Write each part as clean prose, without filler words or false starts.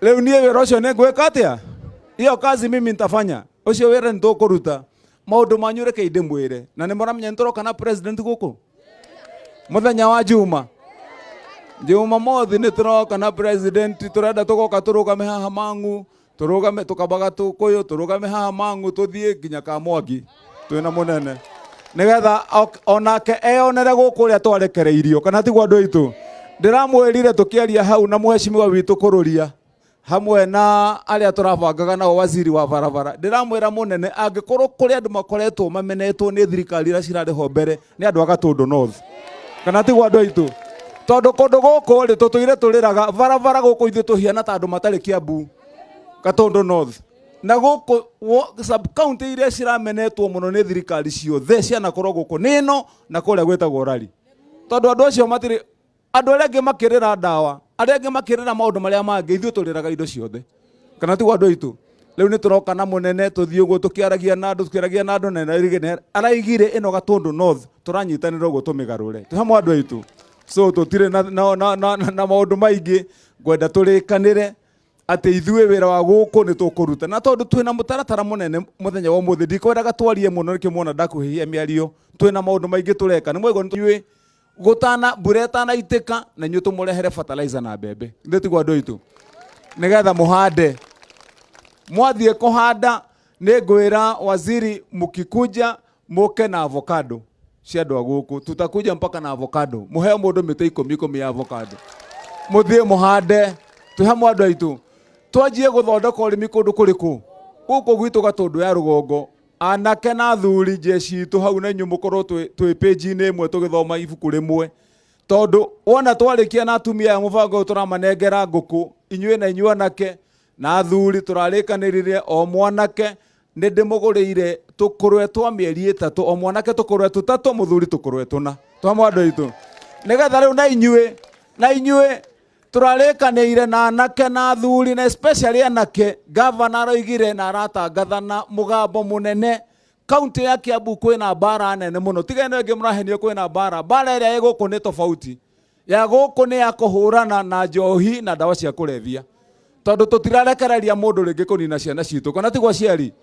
Rĩu niĩ wĩra ũcio nĩ ngwĩka atĩa? Hiyo kazi mimi nitafanya. Ũcio wĩra nĩ tũkũruta. Maũndũ manyu rekei ndĩmwĩre. Na nĩ mũramenya nĩ tũroka na president gũkũ? Mũthenya wa Juma. Jumamothi nĩ tũroka na president, tũrenda tũgoka tũrũgame haha Mang'u, tũrũgame tũkambaga Tũkũyũ, tũrũgame haha Mang'u tũthiĩ nginya Kamwangi twĩna mũnene nĩgetha onake eyonere gũkũ ũrĩa twarekereirio, kana tiguo andũ aitũ? Ndĩramwĩrire tũkĩaria hau na mheshimiwa witũ Kũrũria hamwe na arĩa tũrabangaga nao waziri wa barabara, ndĩramwĩra mũnene, angĩkorwo kũrĩ andũ makoretwo mamenetwo nĩ thirikari iria cirarĩ ho mbere nĩ andũ a Gatũndũ North, kana tiguo andũ aitũ? Tondũ kũndũ gũkũ rĩ tũtũire tũrĩraga barabara gũkũ, ithuĩ tũhiana ta andũ matarĩ Kiambu, Gatũndũ North na gũkũ sub county iria ciramenetwo mũno nĩ thirikari ciothe cianakorwo gũkũ nĩ ĩno na kũrĩa gwĩtagwo Rari, tondũ andũ acio matirĩ, andũ arĩa angĩ makĩrĩra ndawa, arĩa angĩ makĩrĩra maũndũ marĩa mangĩ, ithuĩ tũrĩraga indo ciothe, kana tiguo andũ aitũ? Rĩu nĩ tũroka na mũnene tũthiĩ ũguo tũkĩaragia na andũ, tũkĩaragia na andũ, na araigire ĩno Gatũndũ North tũranyitanĩra ũguo tũmĩgarũre twĩ hamwe andũ aitũ. So tũtirĩ na, na, na, na, na, na maũndũ maingĩ, ngwenda tũrĩkanĩre atĩ ithuĩ wĩra wa gũkũ nĩ tũkũruta, na tondũ twĩna mũtaratara mũnene mũthenya wa ũmũthĩ, ndikwendaga twarie mũno, nĩkĩo muona ndakuhĩhia mĩario. Twĩna maũndũ maingĩ tũreka, nĩ mwaigua inyuĩ gũtana mbura ĩtanaitĩka, na inyuĩ tũmũrehere fertilizer na mbembe, ithuĩ tiguo andũ aitũ, nĩgetha mũhande. Mwathiĩ kũhanda, nĩ ngwĩra waziri, mũkikuja mũke na avocado cia andũ a gũkũ, tutakuja mpaka na avocado, mũheo mũndũ mĩtĩ ikũmi ikũmi ya avocado, mũthiĩ mũhande. Twĩ hamwe andũ aitũ? Twanjie gũthondeka ũrĩmi kũndũ kũrĩkũ? Gũkũ gwitũ Gatũndũ ya rũgongo, anake na athuri, jeshi itũ hau na inyuĩ mũkorwo twĩ page-inĩ ĩmwe tũgĩthoma ibuku rĩmwe, tondũ wona twarĩkia na atumia aya mũbango ũyũ tũramanengera ngũkũ, inyuĩ na inyuĩ anake na athuri tũrarĩkanĩrire o mwanake nĩ ndĩmũgũrĩire tũkũrwe twa mĩeri 3, o mwanake tũkũrwe 3, mũthuri tũkũrwe 4, twamwe andũ aitũ, nĩgetha rĩu na inyuĩ na inyuĩ tũrarĩkanĩire na anake na athuri, na especially anake. Gavana aroigire na aratangatha na mũgambo mũnene, kaunti ya Kiambu kwĩna mbara nene mũno. Tiga ĩno ĩngĩ mũrahenio kwĩna mbara, mbara ĩrĩa ĩ gũkũ nĩ tofauti. Ya gũkũ nĩ ya kũhũrana na njohi na ndawa cia kũrebia, tondũ tũtirarekereria mũndũ rĩngĩ kũnina ciana citũ, kana tiguo aciari?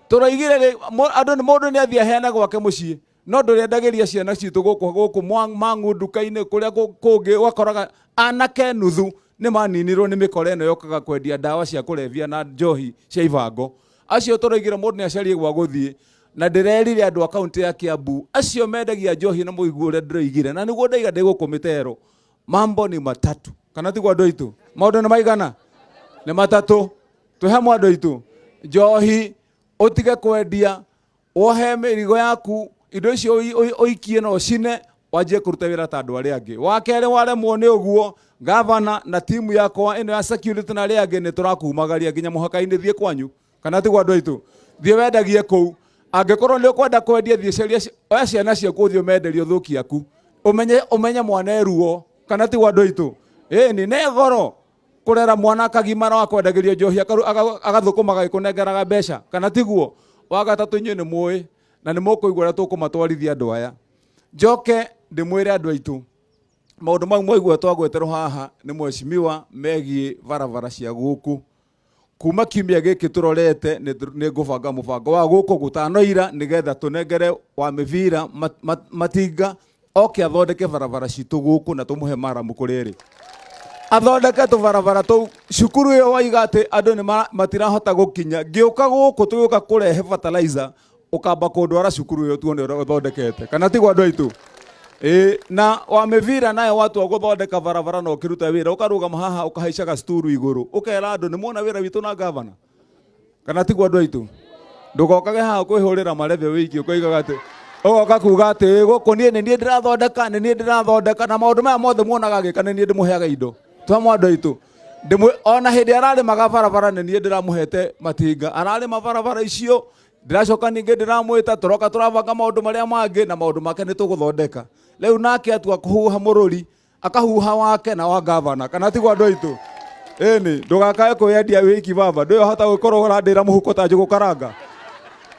Tũroigire andũ mũndũ nĩ athiĩ aheane gwake mũciĩ, no ndũrĩendagĩria ciana citũ gũkũ gũkũ Mang'u nduka-inĩ kũrĩa kũngĩ ũgakoraga anake nuthu nĩ maninirwo nĩ mĩkora ĩno yokaga kwendia ndawa cia kũrebia na njohi cia ibango. Acio tũroigire mũndũ nĩ acarie gwa gũthiĩ, na ndĩrerire andũ a kaunti ya Kiambu acio mendagia njohi na mũigue ũrĩa ndĩroigire, na nĩguo ndaiga ndĩ gũkũ mĩtero. Mambo ni matatu, kana tiguo andũ aitũ? Maũndũ nĩ maigana? Nĩ matatũ. Twĩ hamwe andũ aitũ? Njohi ũtige kwendia, wohe mĩrigo yaku, indo icio ũikie na ũcine, wanjie kũruta wĩra ta andũ arĩa angĩ. Wa kerĩ, waremwo nĩ ũguo, gavana na timu yakwa ĩno ya security na arĩa angĩ nĩ tũrakumagaria nginya mũhaka-inĩ, thiĩ kwanyu, kana tiguo andũ aitũ? Thiĩ wendagie kũu. Angĩkorwo nĩ ũkwenda kwendia, thiĩ caria oya ciana ciaku ũthiĩ ũmenderie ũthũki aku, ũmenye ũmenye mwana eruo, kana tiguo andũ aitũ? Ĩni nĩ goro kũrera mwana akagimara wa kwendagĩrio njohi, agathũkũmaga agĩkũnengeraga mbeca, kana tiguo? Wa gatatũ, inyuĩ nĩ mũĩ na nĩ mũkũigua ũrĩa tũkũmatwarithia andũ aya. Njoke ndĩmwĩre andũ aitũ, maũndũ mau mwaigua twagweterwo haha nĩ mheshimiwa megiĩ barabara cia gũkũ, kuma kiumia gĩkĩ tũrorete nĩ ngũbanga mũbango wa gũkũ gũtanoira, nĩgetha tũnengere wa mĩbira matinga oke athondeke barabara citũ gũkũ, na tũmũhe maramu kũrĩa ĩrĩ athondeke tũbarabara tũu. Cukuru ĩyo waiga atĩ andũ nĩ matirahota gũkinya, ngĩũka gũkũ tũgĩũka kũrehe fertilizer, ũkamba kũndwara cukuru ĩyo tuone ũrĩa ũthondekete, kana tiguo andũ aitũ? Ĩĩ, na wa mĩbira nayo watua gũthondeka barabara na ũkĩruta wĩra, ũkarũgama haha ũkahaicaga sturu igũrũ, ũkera andũ nĩ muona wĩra witũ na gavana, kana tiguo andũ aitũ? Ndũgokage haha kwĩhũrĩra marebe wiki, ũkoigaga atĩ ũgoka kuga atĩ "Ĩ, gũkũ niĩ nĩ niĩ ndĩrathondeka, nĩ niĩ ndĩrathondeka, na maũndũ maya mothe muonaga agĩka nĩ niĩ ndĩmũheaga indo." Twamwe andũ aitũ, ndĩmwĩ ona hĩndĩ ararĩmaga barabara nĩ niĩ ndĩramũhete matinga ararĩma barabara icio. Ndĩracoka ningĩ ndĩramwĩta, tũroka tũrabanga maũndũ marĩa mangĩ, na maũndũ make nĩ tũgũthondeka. Rĩu nake atua kũhuha mũrũri, akahuha wake na wa gavana, kana tiguo andũ aitũ? Ĩni ndũgakae kwĩyendia wiki baba, ndũĩ wahota gũkorwo ũrandĩra mũhuko ta njũgũ karanga.